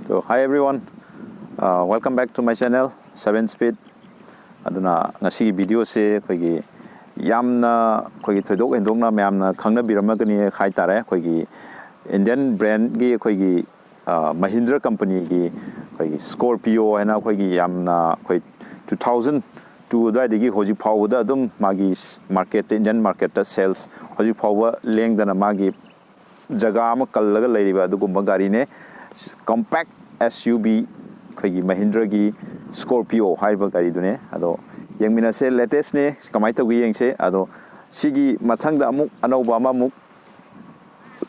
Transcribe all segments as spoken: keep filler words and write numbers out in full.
So, hi everyone, uh, welcome back to my channel, Seven Speed. ꯑꯗꯨꯅ ꯉꯁꯤꯒꯤ ꯚꯤꯗꯤꯑꯣꯁꯦ ꯑꯩꯈꯣꯏꯒꯤ ꯌꯥꯝꯅ ꯑꯩꯈꯣꯏꯒꯤ ꯊꯣꯏꯗꯣꯛ ꯍꯦꯟꯗꯣꯛꯅ ꯃꯌꯥꯝꯅ ꯈꯪꯅꯕꯤꯔꯝꯃꯒꯅꯤ ꯍꯥꯏ ꯇꯥꯔꯦ꯫ ꯑꯩꯈꯣꯏꯒꯤ ꯏꯟꯗꯤꯌꯟ ꯕ꯭ꯔꯦꯟꯒꯤ ꯑꯩꯈꯣꯏꯒꯤ ꯃꯍꯤꯟꯗ꯭ꯔ ꯀꯝꯄꯅꯤꯒꯤ ꯑꯩꯈꯣꯏꯒꯤ ꯁ꯭ꯀꯣꯔꯄꯤꯌꯣ ꯍꯥꯏꯅ ꯑꯩꯈꯣꯏꯒꯤ ꯌꯥꯝꯅ ꯑꯩꯈꯣꯏ ꯇꯨ ꯊꯥꯎꯖꯟ ꯇꯨ ꯑꯗꯨꯋꯥꯏꯗꯒꯤ ꯍꯧꯖꯤꯛ ꯐꯥꯎꯕꯗ ꯑꯗꯨꯝ ꯃꯥꯒꯤ ꯃꯥꯔꯀꯦꯠꯇ, ꯏꯟꯗꯤꯌꯟ ꯃꯥꯔꯀꯦꯠꯇ ꯁꯦꯜꯁ ꯍꯧꯖꯤꯛ ꯐꯥꯎꯕ ꯂꯦꯡꯗꯅ ꯃꯥꯒꯤ ꯖꯒꯥ ꯑꯃ ꯀꯜꯂꯒ ꯂꯩꯔꯤꯕ ꯑꯗꯨꯒꯨꯝꯕ ꯒꯥꯔꯤꯅꯦ꯫ ꯀꯣꯝꯄꯦꯛ ꯑꯦꯁ ꯌꯨ ꯚꯤ ꯑꯩꯈꯣꯏꯒꯤ ꯃꯍꯤꯟꯗ꯭ꯔꯒꯤ ꯁ꯭ꯀꯣꯔꯄꯤꯌꯣ ꯍꯥꯏꯔꯤꯕ ꯒꯥꯔꯤꯗꯨꯅꯦ꯫ ꯑꯗꯣ ꯌꯦꯡꯃꯤꯟꯅꯁꯦ, ꯂꯦꯇꯦꯁꯅꯦ, ꯀꯃꯥꯏꯅ ꯇꯧꯒꯦ ꯌꯦꯡꯁꯦ꯫ ꯑꯗꯣ ꯁꯤꯒꯤ ꯃꯊꯪꯗ ꯑꯃꯨꯛ ꯑꯅꯧꯕ ꯑꯃꯃꯨꯛ,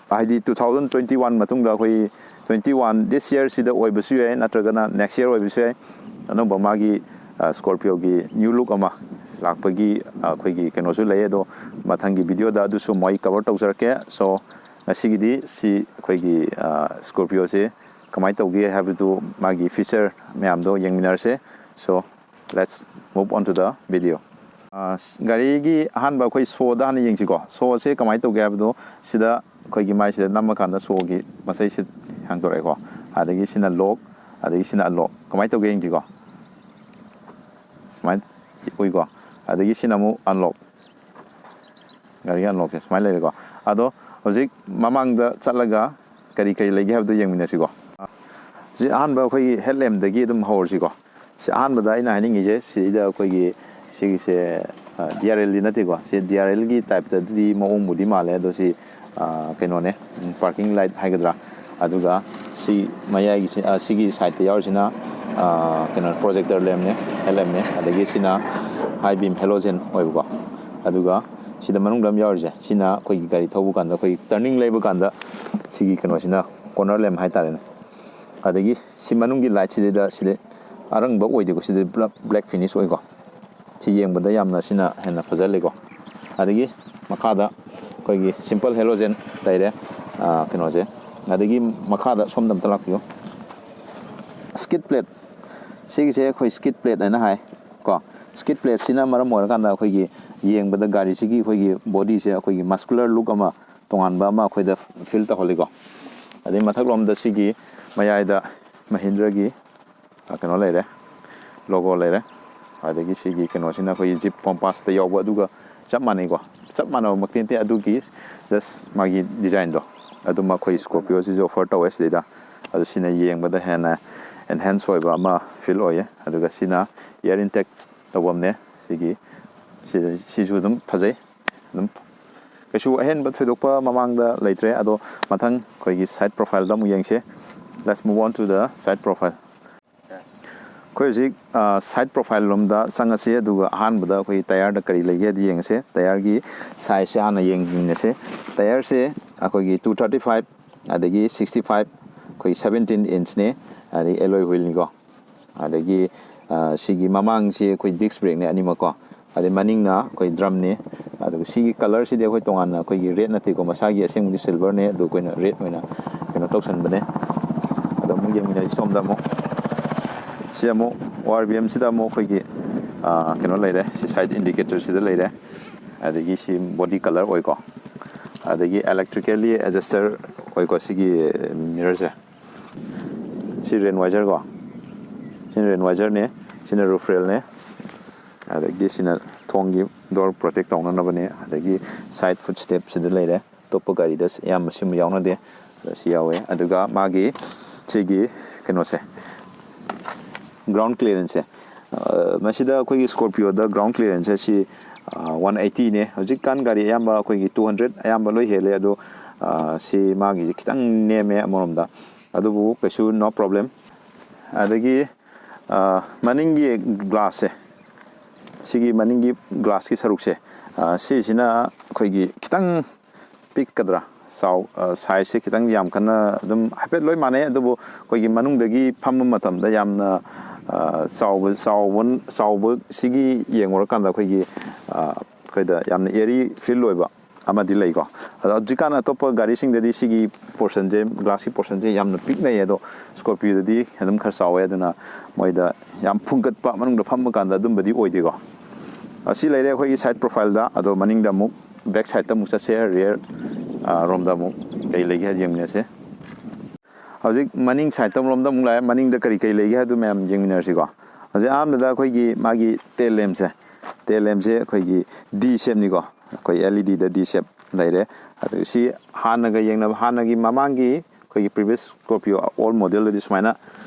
ꯍꯥꯏꯗꯤ ꯇꯨ ꯊꯥꯎꯖꯟ ꯇ꯭ꯋꯦꯟꯇꯤ ꯋꯥꯟ ꯃꯇꯨꯡꯗ ꯑꯩꯈꯣꯏ ꯇ꯭ꯋꯦꯟꯇꯤ ꯋꯥꯟ ꯗꯤꯁ ꯌꯔꯁꯤꯗ ꯑꯣꯏꯕꯁꯨ ꯌꯥꯏ, ꯅꯠꯇ꯭ꯔꯒꯅ ꯅꯦꯛꯁ ꯌꯔ ꯑꯣꯏꯕꯁꯨ ꯌꯥꯏ, ꯑꯅꯧꯕ ꯃꯥꯒꯤ ꯁ꯭ꯀꯣꯔꯄꯤꯌꯣꯒꯤ ꯅ꯭ꯌꯨ ꯂꯨꯛ ꯑꯃ ꯂꯥꯛꯄꯒꯤ ꯑꯩꯈꯣꯏꯒꯤ ꯀꯩꯅꯣꯁꯨ ꯂꯩ꯫ ꯑꯗꯣ ꯃꯊꯪꯒꯤ ꯚꯤꯗꯤꯑꯣꯗ ꯑꯗꯨꯁꯨ ꯑꯃꯨꯛ ꯑꯩ ꯀꯚꯔ ꯇꯧꯖꯔꯛꯀꯦ꯫ ꯁꯣ ꯉꯁꯤꯒꯤꯗꯤ ꯁꯤ ꯑꯩꯈꯣꯏꯒꯤ ꯁ꯭ꯀꯣꯔꯄꯤꯌꯣꯁꯦ ꯀꯃꯥꯏꯅ ꯇꯧꯒꯦ ꯍꯥꯏꯕꯗꯨ, ꯃꯥꯒꯤ ꯐꯤꯆꯔ ꯃꯌꯥꯝꯗꯣ ꯌꯦꯡꯃꯤꯟꯅꯔꯁꯦ꯫ So let's move on to the video. ꯒꯥꯔꯤꯒꯤ ꯑꯍꯥꯟꯕ ꯑꯩꯈꯣꯏ ꯁꯣꯗ ꯍꯥꯟꯅ ꯌꯦꯡꯁꯤꯀꯣ꯫ ꯁꯣꯁꯦ ꯀꯃꯥꯏꯅ ꯇꯧꯒꯦ ꯍꯥꯏꯕꯗꯣ, ꯁꯤꯗ ꯑꯩꯈꯣꯏꯒꯤ ꯃꯥꯏꯁꯤꯗ ꯅꯝꯃꯀꯥꯟꯗ ꯁꯣꯒꯤ ꯃꯆꯩꯁꯤ ꯍꯥꯡꯗꯣꯔꯛꯑꯦꯀꯣ꯫ ꯑꯗꯒꯤ ꯁꯤꯅ ꯂꯣꯛ, ꯑꯗꯒꯤ ꯁꯤꯅ ꯑꯟꯂꯣꯛ꯫ ꯀꯃꯥꯏꯅ ꯇꯧꯒꯦ ꯌꯦꯡꯁꯤꯀꯣ꯫ ꯁꯨꯃꯥꯏꯅ ꯎꯏꯀꯣ꯫ ꯑꯗꯒꯤ ꯁꯤꯅ ꯑꯃꯨꯛ ꯑꯟꯂꯣꯛ, ꯒꯥꯔꯤꯒꯤ ꯑꯟꯂꯣꯛꯁꯦ ꯁꯨꯃꯥꯏꯅ ꯂꯩꯔꯦꯀꯣ꯫ ꯑꯗꯣ ꯍꯧꯖꯤꯛ ꯃꯃꯥꯡꯗ ꯆꯠꯂꯒ ꯀꯔꯤ ꯀꯔꯤ ꯂꯩꯒꯦ ꯍꯥꯏꯕꯗꯣ ꯌꯦꯡꯃꯤꯟꯅꯁꯤꯀꯣ꯫ ꯁꯤ ꯑꯍꯥꯟꯕ ꯑꯩꯈꯣꯏꯒꯤ ꯍꯦꯠ ꯂꯦꯝꯗꯒꯤ ꯑꯗꯨꯝ ꯍꯧꯔꯁꯤꯀꯣ꯫ ꯁꯤ ꯑꯍꯥꯟꯕꯗ ꯑꯩꯅ ꯍꯥꯏꯅꯤꯡꯉꯤꯁꯦ, ꯁꯤꯗ ꯑꯩꯈꯣꯏꯒꯤ ꯁꯤꯒꯤꯁꯦ ꯗꯤ ꯑꯥꯔ ꯑꯦꯜꯗꯤ ꯅꯠꯇꯦꯀꯣ꯫ ꯁꯤ ꯗꯤ ꯑꯥꯔ ꯑꯦꯜꯒꯤ ꯇꯥꯏꯞꯇꯗꯤ ꯃꯑꯣꯡꯕꯨꯗꯤ ꯃꯥꯜꯂꯦ, ꯑꯗꯣ ꯁꯤ ꯀꯩꯅꯣꯅꯦ, ꯄꯥꯔꯀꯤꯡ ꯂꯥꯏꯠ ꯍꯥꯏꯒꯗ꯭ꯔꯥ꯫ ꯑꯗꯨꯒ ꯁꯤ ꯃꯌꯥꯏꯒꯤ, ꯁꯤꯒꯤ ꯁꯥꯏꯠꯇ ꯌꯥꯎꯔꯤꯁꯤꯅ ꯀꯩꯅꯣ, ꯄ꯭ꯔꯣꯖꯦꯛꯇꯔ ꯂꯦꯝꯅꯦ, ꯍꯦꯠ ꯂꯦꯝꯅꯦ꯫ ꯑꯗꯒꯤ ꯁꯤꯅ ꯍꯥꯏ ꯕꯤꯝ ꯍꯦꯂꯣꯖꯦꯟ ꯑꯣꯏꯕꯀꯣ꯫ ꯑꯗꯨꯒ ꯁꯤꯗ ꯃꯅꯨꯡꯗ ꯑꯃ ꯌꯥꯎꯔꯤꯁꯦ, ꯁꯤꯅ ꯑꯩꯈꯣꯏꯒꯤ ꯒꯥꯔꯤ ꯊꯧꯕ ꯀꯥꯟꯗ ꯑꯩꯈꯣꯏ ꯇꯔꯅꯤꯡ ꯂꯩꯕ ꯀꯥꯟꯗ ꯁꯤꯒꯤ ꯀꯩꯅꯣꯁꯤꯅ, ꯀꯣꯔꯅꯔ ꯂꯦꯝ ꯍꯥꯏꯇꯥꯔꯦꯅꯦ꯫ ꯑꯗꯒꯤ ꯁꯤ ꯃꯅꯨꯡꯒꯤ ꯂꯥꯏꯠꯁꯤꯗ, ꯁꯤꯗ ꯑꯔꯪꯕ ꯑꯣꯏꯗꯦꯀꯣ, ꯁꯤꯗ ꯄꯨꯂꯞ ꯕ꯭ꯂꯦꯛ ꯐꯤꯅꯤꯁ ꯑꯣꯏꯀꯣ꯫ ꯁꯤ ꯌꯦꯡꯕꯗ ꯌꯥꯝꯅ ꯁꯤꯅ ꯍꯦꯟꯅ ꯐꯖꯍꯜꯂꯤꯀꯣ꯫ ꯑꯗꯒꯤ ꯃꯈꯥꯗ ꯑꯩꯈꯣꯏꯒꯤ ꯁꯤꯝꯄꯜ ꯍꯦꯂꯣꯖꯦꯟ ꯂꯩꯔꯦ, ꯀꯩꯅꯣꯁꯦ꯫ ꯑꯗꯒꯤ ꯃꯈꯥꯗ ꯁꯣꯝꯗ ꯑꯝꯇ ꯂꯥꯛꯄꯤꯌꯨ꯫ ꯁ꯭ꯀꯤꯠ ꯄ꯭ꯂꯦꯠ, ꯁꯤꯒꯤꯁꯦ ꯑꯩꯈꯣꯏ ꯁ꯭ꯀꯤꯠ ꯄ꯭ꯂꯦꯠ ꯍꯥꯏꯅ ꯍꯥꯏ ꯀꯣ꯫ ꯁ꯭ꯀꯤꯠ ꯄ꯭ꯂꯦꯠꯁꯤꯅ ꯃꯔꯝ ꯑꯣꯏꯔꯀꯥꯟꯗ ꯑꯩꯈꯣꯏꯒꯤ ꯌꯦꯡꯕꯗ ꯒꯥꯔꯤꯁꯤꯒꯤ ꯑꯩꯈꯣꯏꯒꯤ ꯕꯣꯗꯤꯁꯦ ꯑꯩꯈꯣꯏꯒꯤ ꯃꯁꯀꯨꯂꯔ ꯂꯨꯛ ꯑꯃ ꯇꯣꯉꯥꯟꯕ ꯑꯃ ꯑꯩꯈꯣꯏꯗ ꯐꯤꯜ ꯇꯧꯍꯜꯂꯤꯀꯣ꯫ ꯑꯗꯩ ꯃꯊꯛꯂꯣꯝꯗ ꯁꯤꯒꯤ ꯃꯌꯥꯏꯗ ꯃꯍꯤꯟꯗ꯭ꯔꯒꯤ ꯀꯩꯅꯣ ꯂꯩꯔꯦ, ꯂꯣꯒꯣ ꯂꯩꯔꯦ꯫ ꯑꯗꯒꯤ ꯁꯤꯒꯤ ꯀꯩꯅꯣꯁꯤꯅ ꯑꯩꯈꯣꯏꯒꯤ ꯖꯤꯞ ꯀꯣꯝꯄꯥꯁꯇ ꯌꯥꯎꯕ ꯑꯗꯨꯒ ꯆꯞ ꯃꯥꯟꯅꯩꯀꯣ꯫ ꯆꯞ ꯃꯥꯟꯅꯕꯃꯛꯇꯤ ꯅꯠꯇꯦ, ꯑꯗꯨꯒꯤ ꯖꯁ ꯃꯥꯒꯤ ꯗꯤꯖꯥꯏꯟꯗꯣ ꯑꯗꯨꯃ ꯑꯩꯈꯣꯏ ꯁ꯭ꯀꯣꯔꯄꯤꯌꯣꯁꯤꯁꯨ ꯑꯣꯐꯔ ꯇꯧꯋꯦ ꯁꯤꯗꯩꯗ꯫ ꯑꯗꯨ ꯁꯤꯅ ꯌꯦꯡꯕꯗ ꯍꯦꯟꯅ ꯑꯦꯟꯍꯦꯟꯁ ꯑꯣꯏꯕ ꯑꯃ ꯐꯤꯜ ꯑꯣꯏꯌꯦ꯫ ꯑꯗꯨꯒ ꯁꯤꯅ ꯏꯌꯥꯔ ꯏꯟꯇꯦꯛ ꯇꯧꯐꯝꯅꯦ꯫ ꯁꯤꯒꯤ ꯁꯤꯁꯨ ꯑꯗꯨꯝ ꯐꯖꯩ꯫ ꯑꯗꯨꯝ ꯀꯩꯁꯨ ꯑꯍꯦꯟꯕ ꯊꯣꯏꯗꯣꯛꯄ ꯃꯃꯥꯡꯗ ꯂꯩꯇ꯭ꯔꯦ꯫ ꯑꯗꯣ ꯃꯊꯪ ꯑꯩꯈꯣꯏꯒꯤ ꯁꯥꯏꯠ ꯄ꯭ꯔꯣꯐꯥꯏꯜꯗ ꯑꯃꯨꯛ ꯌꯦꯡꯁꯦ꯫ Let's move on to the side profile. ꯑꯩꯈꯣꯏ ꯍꯧꯖꯤꯛ ꯁꯥꯏꯠ ꯄ꯭ꯔꯣꯐꯥꯏꯜ ꯂꯣꯝꯗ ꯆꯪꯉꯁꯤ꯫ ꯑꯗꯨꯒ ꯑꯍꯥꯟꯕꯗ ꯑꯩꯈꯣꯏ ꯇꯌꯥꯔꯗ ꯀꯔꯤ ꯂꯩꯒꯦ ꯑꯗꯨ ꯌꯦꯡꯉꯁꯦ꯫ ꯇꯌꯥꯔꯒꯤ ꯁꯥꯏꯖꯁꯦ ꯍꯥꯟꯅ ꯌꯦꯡꯃꯤꯟꯅꯁꯦ꯫ ꯇꯌꯥꯔꯁꯦ ꯑꯩꯈꯣꯏꯒꯤ two thirty five, ꯑꯗꯒꯤ sixty five, ꯑꯩꯈꯣꯏ seventeen inch ꯅꯦ꯫ ꯑꯗꯒꯤ alloy wheel ꯅꯤꯀꯣ꯫ ꯑꯗꯒꯤ ꯁꯤꯒꯤ ꯃꯃꯥꯡꯁꯤ ꯑꯩꯈꯣꯏ ꯗꯤꯁꯛ ꯕ꯭ꯔꯦꯛꯅꯦ ꯑꯅꯤꯃꯛꯀꯣ꯫ ꯑꯗꯩ ꯃꯅꯤꯡꯅ ꯑꯩꯈꯣꯏ ꯗ꯭ꯔꯝꯅꯤ꯫ ꯑꯗꯨꯒ ꯁꯤꯒꯤ ꯀꯂꯔꯁꯤꯗꯤ ꯑꯩꯈꯣꯏ ꯇꯣꯉꯥꯟꯅ ꯑꯩꯈꯣꯏꯒꯤ ꯔꯦꯠ ꯅꯠꯇꯦꯀꯣ, ꯃꯁꯥꯒꯤ ꯑꯁꯦꯡꯕꯗꯤ ꯁꯤꯜꯚꯔꯅꯦ, ꯑꯗꯨ ꯑꯩꯈꯣꯏꯅ ꯔꯦꯠ ꯑꯣꯏꯅ ꯀꯩꯅꯣ ꯇꯧꯁꯟꯕꯅꯦ꯫ ꯑꯗꯣ ꯑꯃꯨꯛ ꯌꯦꯡꯃꯤꯟꯅꯁꯤ ꯁꯣꯝꯗ ꯑꯃꯨꯛ꯫ ꯁꯤ ꯑꯃꯨꯛ ORVM ꯁꯤꯗ ꯑꯃꯨꯛ ꯑꯩꯈꯣꯏꯒꯤ ꯀꯩꯅꯣ ꯂꯩꯔꯦ꯫ ꯁꯤ ꯁꯥꯏꯠ ꯏꯟꯗꯤꯀꯦꯇꯔꯁꯤꯗ ꯂꯩꯔꯦ꯫ ꯑꯗꯒꯤ ꯁꯤ ꯕꯣꯗꯤ ꯀꯂꯔ ꯑꯣꯏꯀꯣ꯫ ꯑꯗꯒꯤ electrically adjuster ꯑꯣꯏꯀꯣ ꯁꯤꯒꯤ ꯃꯤꯔꯔꯁꯦ꯫ ꯁꯤ ꯔꯦꯟ ꯋꯥꯏꯖꯔ ꯀꯣ꯫ ꯁꯤꯅ ꯔꯦꯟ ꯋꯥꯏꯖꯔꯅꯦ꯫ ꯁꯤꯅ ꯔꯨꯐ ꯔꯦꯜꯅꯦ꯫ ꯑꯗꯒꯤ ꯁꯤꯅ ꯊꯣꯡꯒꯤ ꯗꯣꯔ ꯄ꯭ꯔꯣꯇꯦꯛ ꯇꯧꯅꯅꯕꯅꯦ꯫ ꯑꯗꯒꯤ ꯁꯥꯏꯠ ꯐꯨꯠ ꯁ꯭ꯇꯦꯞꯁꯤꯗ ꯂꯩꯔꯦ꯫ ꯑꯇꯣꯞꯄ ꯒꯥꯔꯤꯗ ꯑꯌꯥꯝꯕ ꯁꯤꯒꯨꯝꯕ ꯌꯥꯎꯅꯗꯦ꯫ ꯑꯗꯣ ꯁꯤ ꯌꯥꯎꯋꯦ꯫ ꯑꯗꯨꯒ ꯃꯥꯒꯤ ꯁꯤꯒꯤ ꯀꯩꯅꯣꯁꯦ, ꯒ꯭ꯔꯥꯎꯟ ꯀ꯭ꯂꯤꯌꯥꯔꯦꯟꯁꯁꯦ꯫ ꯃꯁꯤꯗ ꯑꯩꯈꯣꯏꯒꯤ ꯁ꯭ꯀꯣꯔꯄꯤꯌꯣꯗ ꯒ꯭ꯔꯥꯎꯟ ꯀ꯭ꯂꯤꯌꯥꯔꯦꯟꯁꯁꯦ ꯁꯤ one eighty ꯅꯦ꯫ ꯍꯧꯖꯤꯛꯀꯥꯟ ꯒꯥꯔꯤ ꯑꯌꯥꯝꯕ ꯑꯩꯈꯣꯏꯒꯤ two hundred ꯑꯌꯥꯝꯕ ꯂꯣꯏ ꯍꯦꯜꯂꯦ꯫ ꯑꯗꯣ ꯁꯤ ꯃꯥꯒꯤꯁꯦ ꯈꯤꯇꯪ ꯅꯦꯝꯃꯦ ꯑꯃꯔꯣꯝꯗ꯫ ꯑꯗꯨꯕꯨ ꯀꯩꯁꯨ no problem꯫ ꯑꯗꯒꯤ ꯃꯅꯤꯡꯒꯤ ꯒ꯭ꯂꯥꯁꯁꯦ, ꯁꯤꯒꯤ ꯃꯅꯤꯡꯒꯤ ꯒ꯭ꯂꯥꯁꯀꯤ ꯁꯔꯨꯛꯁꯦ, ꯁꯤꯁꯤꯅ ꯑꯩꯈꯣꯏꯒꯤ ꯈꯤꯇꯪ ꯄꯤꯛꯀꯗ꯭ꯔꯥ, ꯆꯥꯎ ꯁꯥꯏꯖꯁꯦ ꯈꯤꯇꯪ ꯌꯥꯝ ꯀꯟꯅ ꯑꯗꯨꯝ ꯍꯥꯏꯐꯦꯠ ꯂꯣꯏ ꯃꯥꯟꯅꯩ꯫ ꯑꯗꯨꯕꯨ ꯑꯩꯈꯣꯏꯒꯤ ꯃꯅꯨꯡꯗꯒꯤ ꯐꯝꯕ ꯃꯇꯝꯗ ꯌꯥꯝꯅ ꯆꯥꯎꯕ ꯆꯥꯎꯕ ꯆꯥꯎꯕ ꯁꯤꯒꯤ ꯌꯦꯡꯉꯨꯔꯀꯥꯟꯗ ꯑꯩꯈꯣꯏꯒꯤ ꯑꯩꯈꯣꯏꯗ ꯌꯥꯝꯅ ꯑꯦꯔꯤ ꯐꯤꯜ ꯑꯣꯏꯕ ꯑꯃꯗꯤ ꯂꯩꯀꯣ꯫ ꯑꯗꯣ ꯍꯧꯖꯤꯛꯀꯥꯟ ꯑꯇꯣꯞꯄ ꯒꯥꯔꯤꯁꯤꯡꯗꯗꯤ ꯁꯤꯒꯤ ꯄꯣꯔꯁꯟꯁꯦ, ꯒ꯭ꯂꯥꯁꯀꯤ ꯄꯣꯔꯁꯟꯁꯦ ꯌꯥꯝꯅ ꯄꯤꯛꯅꯩ꯫ ꯑꯗꯣ ꯁ꯭ꯀꯣꯔꯄꯤꯌꯣꯗꯗꯤ ꯑꯗꯨꯝ ꯈꯔ ꯆꯥꯎꯋꯦ꯫ ꯑꯗꯨꯅ ꯃꯣꯏꯗ ꯌꯥꯝ ꯐꯨꯡꯒꯠꯄ, ꯃꯅꯨꯡꯗ ꯐꯝꯕ ꯀꯥꯟꯗ ꯑꯗꯨꯝꯕꯗꯤ ꯑꯣꯏꯗꯦꯀꯣ꯫ ꯑꯁꯤ ꯂꯩꯔꯦ ꯑꯩꯈꯣꯏꯒꯤ ꯁꯥꯏꯠ ꯄ꯭ꯔꯣꯐꯥꯏꯜꯗ꯫ ꯑꯗꯣ ꯃꯅꯤꯡꯗ ꯑꯃꯨꯛ, ꯕꯦꯛ ꯁꯥꯏꯠꯇ ꯑꯃꯨꯛ ꯆꯠꯁꯦ꯫ ꯔꯤꯌꯔ ꯔꯣꯝꯗ ꯑꯃꯨꯛ ꯀꯩ ꯂꯩꯒꯦ ꯍꯥꯏꯗ ꯌꯦꯡꯃꯤꯟꯅꯁꯦ꯫ ꯍꯧꯖꯤꯛ ꯃꯅꯤꯡ ꯁꯥꯏꯠꯇ ꯂꯣꯝꯗ ꯑꯃꯨꯛ ꯂꯥꯛꯑꯦ꯫ ꯃꯅꯤꯡꯗ ꯀꯔꯤ ꯀꯔꯤ ꯂꯩꯒꯦ ꯍꯥꯏꯕꯗꯨ ꯃꯌꯥꯝ ꯌꯦꯡꯃꯤꯟꯅꯔꯁꯤꯀꯣ꯫ ꯍꯧꯖꯤꯛ ꯑꯍꯥꯟꯕꯗ ꯑꯩꯈꯣꯏꯒꯤ ꯃꯥꯒꯤ ꯇꯦꯜ ꯂꯦꯝꯁꯦ, ꯇꯦꯜ ꯂꯦꯝꯁꯦ ꯑꯩꯈꯣꯏꯒꯤ ꯗꯤ ꯁꯦꯞꯅꯤꯀꯣ꯫ ꯑꯩꯈꯣꯏ ꯑꯦꯜ ꯏ ꯗꯤꯗ ꯗꯤ ꯁꯦꯞ ꯂꯩꯔꯦ꯫ ꯑꯗꯨ ꯁꯤ ꯍꯥꯟꯅꯒ ꯌꯦꯡꯅꯕ, ꯍꯥꯟꯅꯒꯤ ꯃꯃꯥꯡꯒꯤ ꯑꯩꯈꯣꯏꯒꯤ previous Scorpio old modelꯗꯗꯤ ꯁꯨꯃꯥꯏꯅ